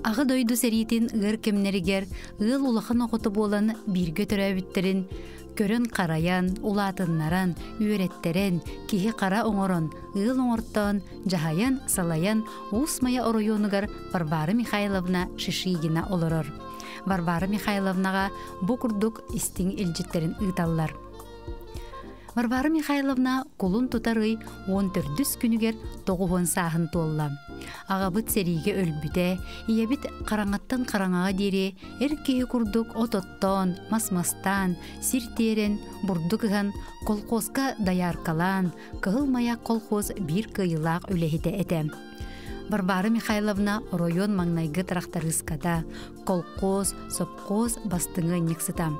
Аҕа дойду сэриитин ыар кэмнэригэр ыал улахан оҕото буолан бииргэ төрөөбүттэрин көрөн-харайан, улаатыннаран, үөрэттэрэн, киһи-хара оҥорон, ыал оҥортоон, дьаһайан, салайан Уус Майа оройуонугар Варвара Михайловна Шишигина олорор. Варвара Михайловнаҕа бу курдук истиҥ илдьиттэрин ыыталлар. Варвара Михайловна кулун тутар ый 14 күнүгэр 90 сааһын туолла. Аҕабыт сэриигэ өлбүтэ, ийэбит хараҥаттан хараҥаҕа диэри эр киһи курдук от оттоон, мас мастаан, сир тиэрэн, бурдук ыһан, колхозка дояркалаан, Кыһыл Маяк колхоз биир кыайыылаах үлэһитэ этэ. Варвара Михайловна оройуон маҥнайгы тырахтарыыската, колхоз, сопхуос бастыҥы ыанньыксыта,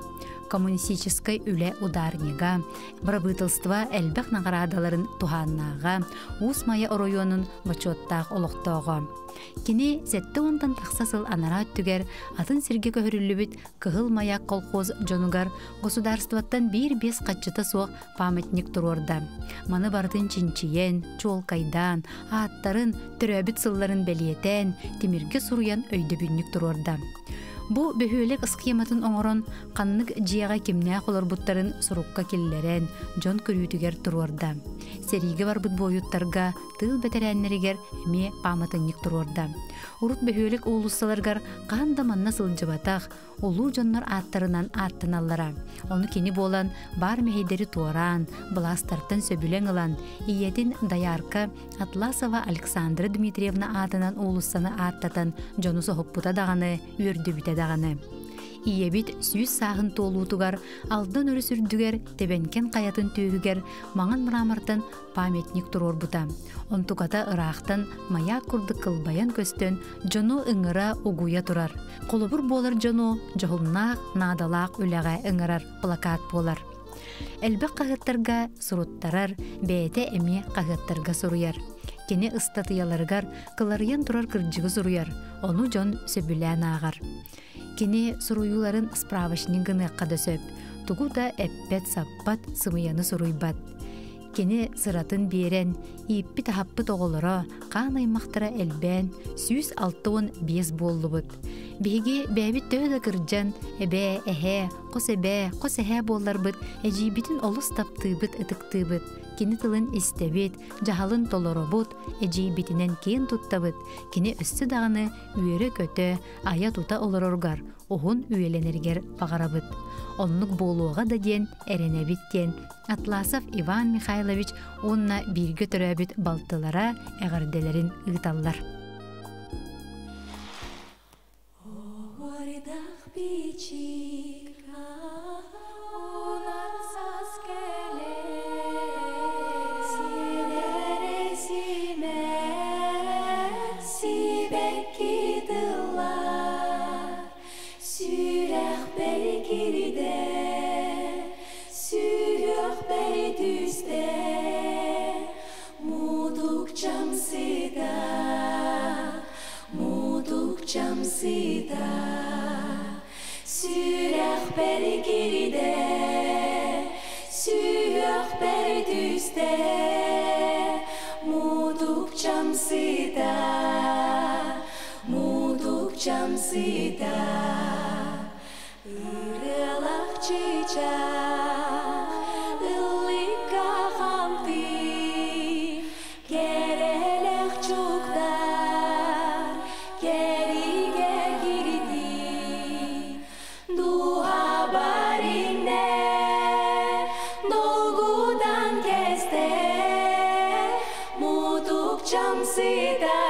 коммунистическай үлэ ударнига, бырабыыталыстыба элбэх наҕараадаларын туһааннааҕа, Уус Майа оройуонун бочуоттаах олохтооҕо. Кини 70-тан тахса сыл анараа өттүгэр атын сиргэ көһөрүллүбүт Кыһыл Маяк колхоз дьонугар государствоттан биир-биэс хаччыта суох памятник туруорда. Маны барытын чинчийэн, чуолкайдаан, ааттарын, төрөөбүт сылларын бэлиэтээн, тимиргэ суруйан өйдөбүнньүк туруорда. Бу бөһүөлэк схематын оҥорон, ханнык дьиэҕэ кимнээх олорбуттарын сурукка киллэрэн, дьон көрүүтүгэр туруорда. Сэриигэ барбыт буойуттарга, тыыл бэтэрээннэригэр эмиэ пааматынньык туруорда. Урут бөһүөлэк уулуссаларыгар хаһан да манна сылдьыбатах, улуу дьоннор ааттарынан ааттаналлара. Ону кини буолан баар мэһэйдэри туораан, былаастартан сөбүлэҥ ылан, ийэтин доярка Атласова Александра Дмитриевна аатынан уулуссаны ааттатан дьону соһуппута даҕаны, үөрдүбүтэ даҕаны. Ийэбит 100 сааһын туолуутугар Алдан өрүс үрдүгэр Тэбэнкэн хайатын түөһүгэр маҥан мрамортан памятник туруорбута. Онтуката ыраахтан маяк курдук кылбайан көстөн дьону ыҥыра угуйа турар. Холобур буолар дьону дьоһуннаах, наадалаах үлэҕэ ыҥырар плакат буолар. Элбэх хаһыаттарга суруттарар, бэйэтэ эмиэ хаһыаттарга суруйар. Кини ыстатыйаларыгар кыларыйан турар кырдьыгы суруйар, ону дьон сөбүлээн ааҕар. Кини суруйууларын справочник гыныахха да сөп, тугу да эппэт-саппат, сымыйаны суруйбат. Кини сыратын биэрэн, ииппит-аһаппыт оҕолоро, хаан аймахтара элбээн, 165 буоллубут. Биһиги бэйэбит төһө да кырдьан, эбээ, эһээ, хос эбээ, хос эһээ буолларбыт, эдьиийбитин олус таптыыбыт, ытыктыыбыт. Кини тылын истэбит, дьаһалын толоробут, эдьиийбитинэн киэн туттабыт. Кини өссө даҕаны үөрэ-көтө, айа-тута олороругар, уһун үйэлэнэригэр баҕарабыт. Оннук буолуоҕа да диэн эрэнэбит диэн Атласов Иван Михайлович уонна бииргэ төрөөбүт балтылара эҕэрдэлэрин ыыталлар. Сүрэхпэр кирдэ, сүһүөхпэр түстэ, мутукчам сыта, мутукчам сыта. Сүрэхпэр кирдэ, сүһүөхпэр түстэ, мутукчам сыта, мутукчам сыта. Ырыалах чыычаах, ыллыкка хамтыы, кэрэлэх чуктар, кэригэ киритии, дууһабар иҥнэ, долгутан кэстэ, мутукчам сыта,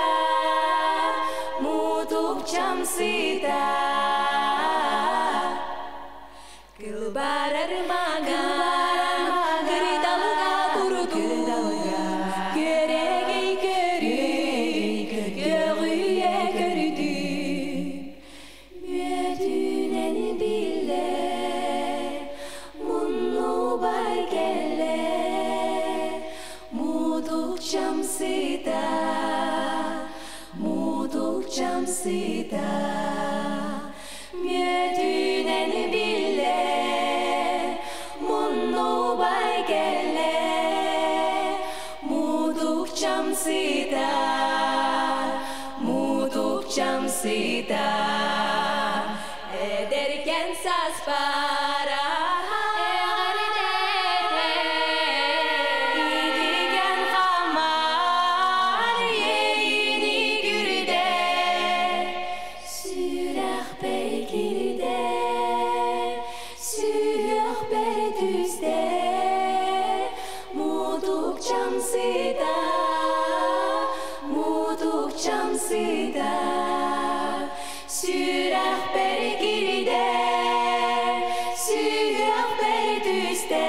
мутукчам сыта. Кылбарар маҥан, кырдалга курдук, күөрэгэй көрүү, көҕүйэ көрдүү. Мүөтүнэн биллэр, муннубар кэлэр, мутукчам сыта, мутукчам сыта. Мүөтүнэн биллэр, муннубар кэлэр, мутукчам сыта, мутукчам. Мутукчам сыта Эдэркээн сааспар эҕэрдэтэ Идигэн хаамар иэйиини күүрдэ Сүрэхпэр киирдэ Сүһүөхпэр түстэ Мутукчам сыта Мутукчам сыта Сүрэхпэр киирдэ Сүһүөхпэр түстэ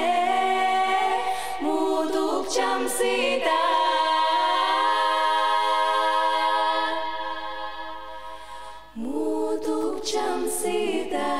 Мутукчам сыта Мутукчам сыта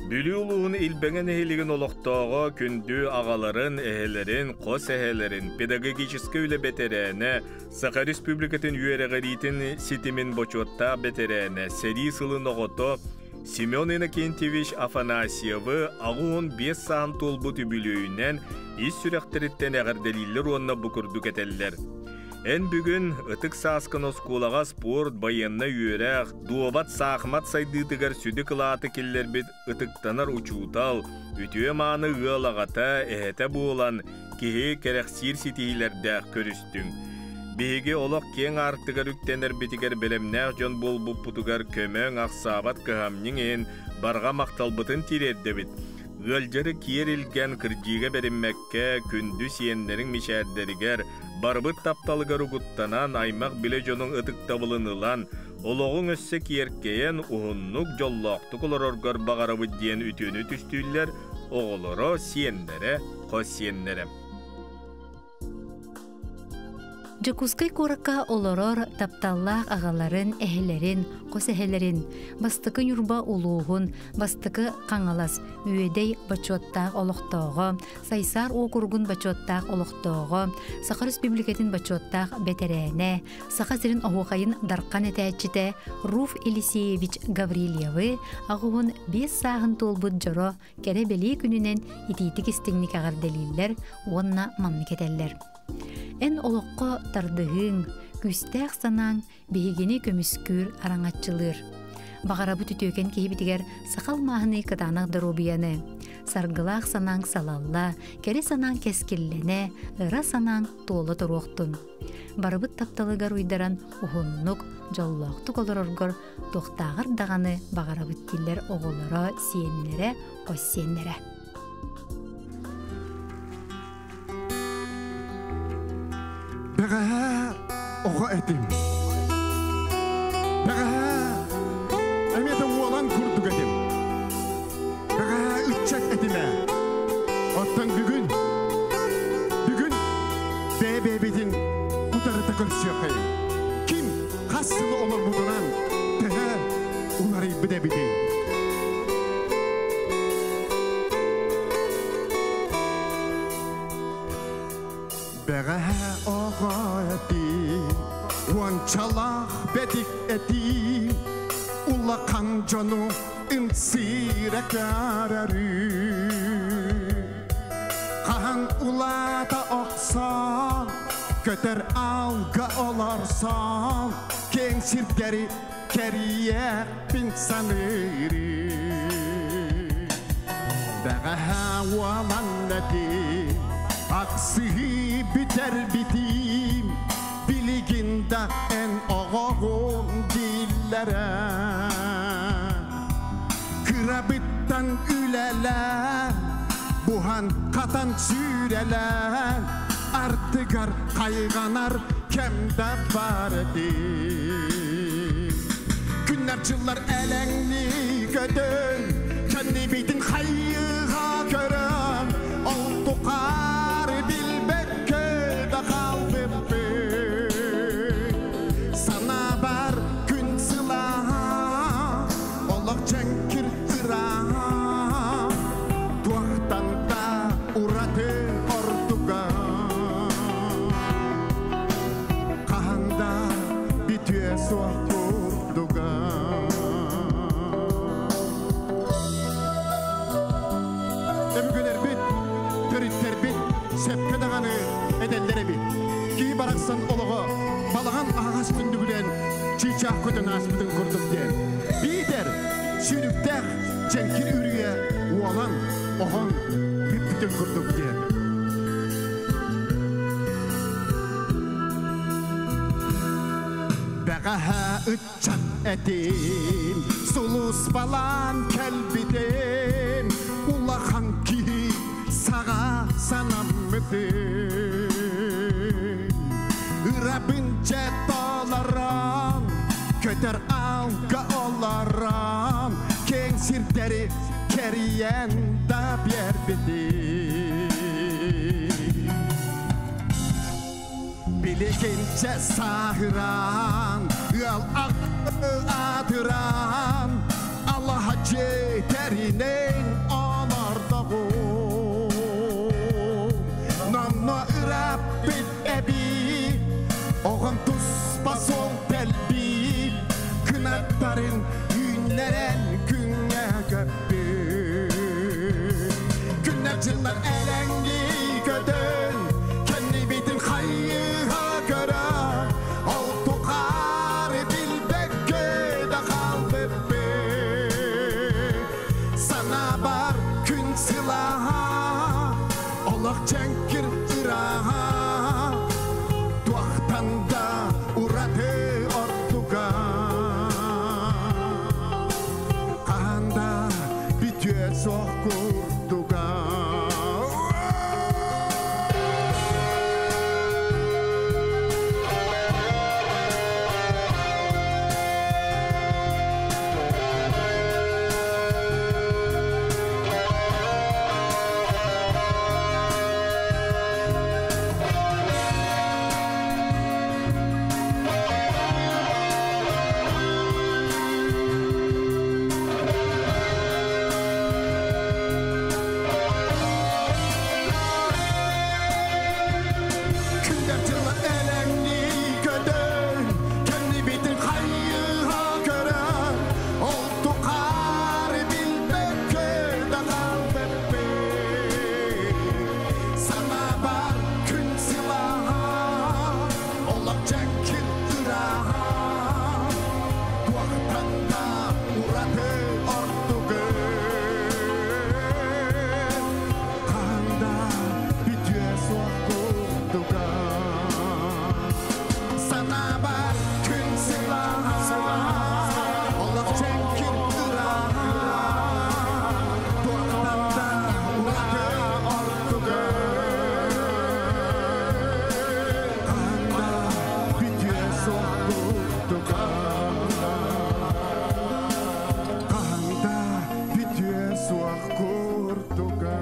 Бүлүү улууһун Илбэҥэ нэһилиэгин олохтооҕо күндү аҕаларын, эһэлэрин, хос эһэлэрин, педагогическай үлэ бэтэрээнэ, Саха Республикатын үөрэҕириитин ситимин бочуоттаах бэтэрээнэ, сэрии сылын оҕото Семен Иннокентьевич Афанасьевы 85 сааһын туолбут үбүлүөйүнэн ис сүрэхтэриттэн эҕэрдэлииллэр уонна бу курдук этэллэр. Эн бүгүн ытык сааскын оскуолаҕа спорт, байыаннай үөрэх, дуобат, саахымат сайдыытыгар сүдү кылааты киллэрбит ытыктанар учуутал, үтүө-мааны ыал аҕата, эһэтэ буолан, киһи кэрэхсиир ситиһиилэрдээх көрүстүҥ. Биһиги олох киэҥ аартыгар үктэнэрбитигэр бэлэмнээх дьон буолбуппутугар көмөҥ, ахсаабат кыһамньыҥ иһин барҕа махталбытын тириэрдэбит. Ыалдьары киэр илгэн кырдьыыга бэриммэккэ, күндү сиэннэриҥ мичээрдэригэр, барыбыт тапталыгар угуттанан, аймах-билэ дьонуҥ ытыктабылын ылан, олоҕуҥ өссө киэркэйэн, уһуннук, дьоллоохтук олороргор баҕарабыт диэн үтүөнү түстүүллэр оҕолоро, сиэннэрэ, хос сиэннэрэ. Дьокуускай куоракка олорор тапталлаах аҕаларын, эһэлэрин, хос эһэлэрин, бастакы Ньурба улууһун, бастакы Хаҥалас, Үөдэй бочуоттаах олохтооҕо, Сайсаар уокуругун бочуоттаах олохтооҕо, Саха Республикатын бочуоттаах бэтэрээнэ, Саха сирин оһуохайын дархан этээччитэ Руф Елисеевич Гаврильевы 85 сааһын туолбут дьоро кэрэ бэлиэ күнүнэн итиитик истиҥник эҕэрдэлииллэр уонна маннык этэллэр. Эн олоххо тардыһыыҥ, күүстээх санааҥ биһигини көмүскүүр, араҥаччылыыр. Баҕарабыт үтүөкэн киһибитигэр сахал мааһыныы кытаанах доруобуйаны, саргылаах санааҥ салалла, кэрэ санааҥ кэскиллэнэ, ыра санааҥ туола туруохтун. Барыбыт тапталыгар уйдаран уһуннук, дьоллоохтук олороргор туохтааҕар даҕаны баҕарабыт дииллэр оҕолоро, сиэннэрэ, хос сиэннэрэ. Бэҕэһээ оҕо этим. Бэҕэһээ эмиэ да уолан курдук этим. Бэҕэһээ ыччат этим ээ. Оттон бүгүн, бүгүн бэйэ-бэйэбитин утарыта көрсүөххэйиҥ. Ким хас сылы олорбутунан төһө уларыйбыт эбитий? Бэҕэһээ оҕо этим, уончалаах бэтик этим, улахан дьону ымсыыра көрөрүм. Хаһан улаата охсон, көтөр аалга олорсон, киэҥ сирдэри кэрийиэхпин саныырым. Бэҕэһээ уолан этим, ахсыһыы бүтэрбитим, билигин да эн оҕоҕун дииллэрэ. Кырабыттан үлэлээн, буһан хатан сүүрэлээн, ардыгар хайҕанар кэм да баар этим. Күннэр дьыллар элэҥнии көтөн, кэннибитин хайыыга көрөн, ол тухары билбэккэ да хаалбыппыт. Санаабар күн сылааһа, олох дьэҥкир ырааһа, туохтан да ураты ордуга. Хаһан да бүтүө суох курдуга. Өбүгэлэрбит, төрүттэрбит Сөпкө даҕаны этэллэр эбит. Киһи барахсан олоҕо балаҕан аһаҕас түннүгүнэн чыычаах көтөн ааспытын курдук диэн. Биитэр сүүрүктээх дьэҥкир үрүйэ уолан, оһон бүппүтүн курдук диэн. Бэҕэһээ ыччат этим, сулууспалаан кэлбитим, улахан киһи саҕа санаммытым. Ырабын дьэ толорон, көтөр аалга олорон, киэҥ сирдэри кэрийэн да биэрбитим. Билигинчэ сааһыран, ыал аатыран, алаһа дьиэ тэринэн олордоҕум. Номно ырааппыт эбии, оҕом туспа суол тэлбиир, кынаттарын үүннэрэн күҥҥэ көппүт. Күннэр-дьыллар элэҥнии көтөн, кэннибитин хайыһа көрөн, ол тухары билбэккэ да хаалбыппыт. Санаабар күн сылааһа, олох дьэҥкир ырааһа, туохтан да ураты ордуга. Хаһан да бүтүө суох курдуга. Күндэр дьыллар элэҥнии көтөн, кэннибитин хайыһа көрөн, ол тухары билбэккэ да хаалбыппыт. Санаабар күн сылааһа, олох дьэҥкир ырааһа, туохтан да ураты ордугун. Хаһан да бүтүө суох курдуга. Санаабар күн сылааһа, олох дьэҥкир ырааһа, туохтан да ураты ордугун. Хаһан да бүтүө суох курдуга. Хаһан да бүтүө суох курдуга.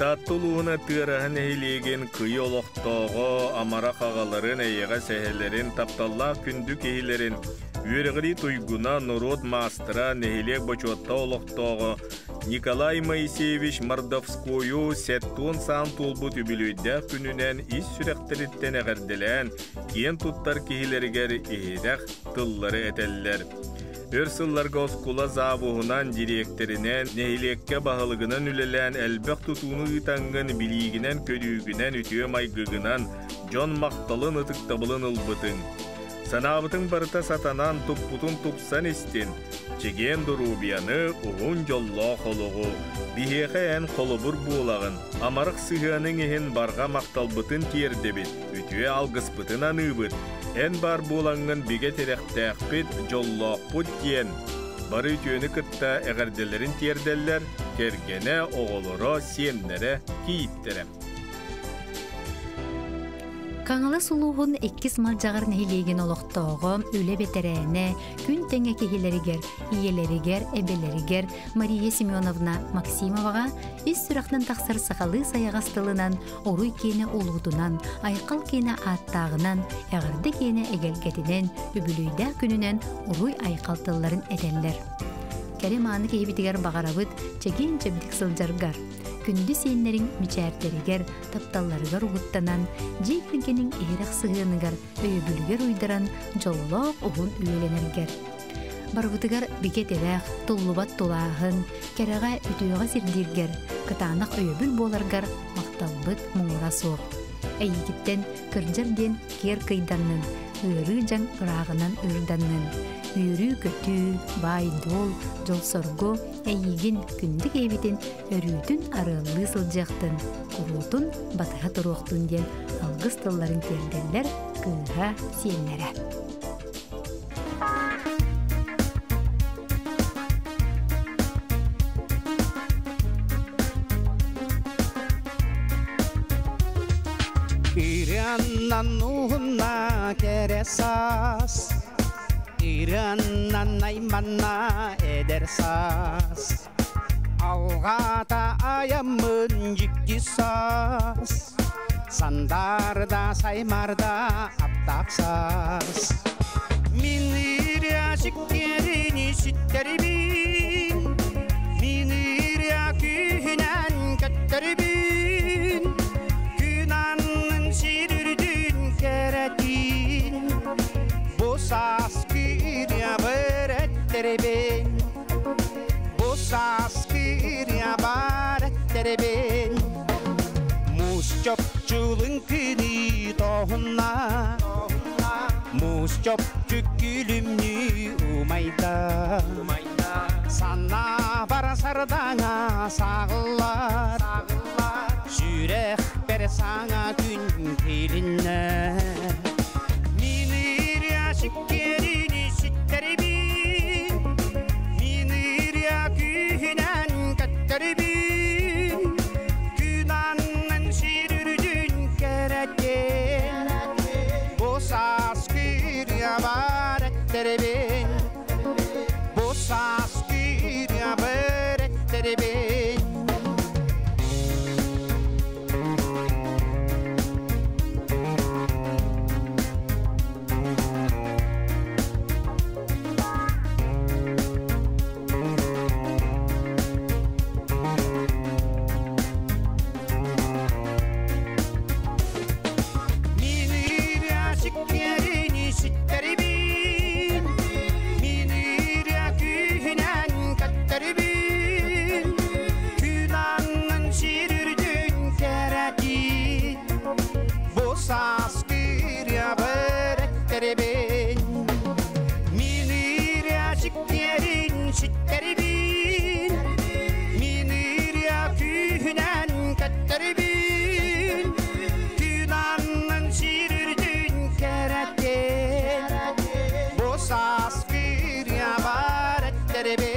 Таатта улууһуна Тыараһа нэһилиэгин кыйы олохтооҕо амарах аҕаларын, эйэҕэс эһэлэрин, тапталлаах күндү киһилэрин, үөрэҕирии туйгуна, норуот маастара, нэһилиэк бочуоттаах олохтооҕо Николай Моисеевич Мордовскойу сэттуон саан туолбут үбүлүөйдээх күнүнэн ис сүрэхтэриттэн эҕэрдэлээн, киэн туттар киһилэригэр иһирэх тыллары этэллэр. Өр сылларга оскуола завуһунан, дириэктэринэн, нэһилиэккэ баһылыгынан үлэлээн элбэх тутууну ыытаҥҥын билиигинэн-көрүүгүнэн, үтүө майгыгынан дьон махталын, ытыктабылын ылбытыҥ. Санаабытыҥ барыта сатанан, туппутун тупсан истин, чэгиэн доруобуйаны, уһун дьоллоох олоҕу. Биһиэхэ эн холобур буолаҕын, амарах сыһыаныҥ иһин барҕа махталбытын тиэрдэбит, үтүө алгыспытын аныыбыт. Эн баар буолаҥҥын бигэ тирэхтээхпит, дьоллоохпут диэн бары үтүөнү кытта эҕэрдэлэрин тиэрдэллэр кэргэнэ, оҕолоро, сиэннэрэ, кийииттэрэ. Хаҥалас улууһун иккис Малдьаҕар нэһилиэгин олохтооҕо, үлэ бэтэрээнэ, күн тэҥэ киһилэригэр, ийэлэригэр, эбэлэригэр Мария Семеновна Максимоваҕа ис сүрэхтэн тахсар сахалыы сайаҕас тылынан, уруй киэнэ улуутунан, айхал киэнэ ааттааҕынан, эҕэрдэ киэнэ эгэлгэтинэн, үбүлүйдээх күнүнэн уруй-айхал тылларын этэллэр. Кэрэ мааны киһибитигэр баҕарабыт чэгиэн-чэбдик сылдьаргар. Күндү сиэннэриҥ мичээрдэригэр, тапталларыгар угуттанан, дьиэ кэргэниҥ иһирэх сыһыаныгар, өйөбүлүгэр уйдаран, дьоллоох уһун үйэлэнэргэр. Барыбытыгар бигэ тирэх, туллубат тулааһын, кэрэҕэ, үтүөҕэ сирдииргэр, кытаанах өйөбүл буоларгар махталбыт муҥура суох. Эйигиттэн кырдьар диэн киэр кыйданнын, ыарыы дьаҥ ырааҕынан ыырданнын. Үөрүү-көтүү, баай-дуол, дьол-соргу эйиигин күндү киһибитин өрүүтүн арыаллыы сылдьыахтын, куруутун батыһа туруохтун диэн алгыс тылларын тиэрдэллэр кыыһа сиэннэрэ. Ираннан уһунна кэрэ саас, Ираннан айманна эдэр саас, Алҕаата айаммын дьикти саас, Сандарда саймарда аптаах саас. Мин ырыа сиккиэрини ситтэрибин, Мин ырыа күүһүнэн көттөрүбүн, Күн аннын сир үрдүн кэрэтин, Бу сааскы ырыа бэрэттэрибин, Бу сааскы ырыа барэттерибин. Муус чопчулун күнү тоһунна, Муус чопчу күлүмнү умайда, Санна бара сардаҥа саҕыллар, Сүрэх бэрэ саҥа күн килиннэ. Мин ырыа сиккиэрини ситтэрибин, Мин ырыа күүһүнэн көттөрүбүн, Күн аннын сир үрдүн кэрэтин, Бу сааскы ырыа бар эттерибин, Бу сааскы ырыа бар эттерибин. Мин ырыа сиккиэрини ситтэрибин, Мин ырыа күүһүнэн көттөрүбүн, Күн аннын сир үрдүн кэрэтин, Бу сааскы ырыа бэрэттэрибин. Мин ырыа сиккиэрин ситтэрибин, Мин ырыа күүһүнэн көттөрүбүн, Күн аннын сир үрдүн кэрэтин, Бу сааскы ырыа барэттерибин.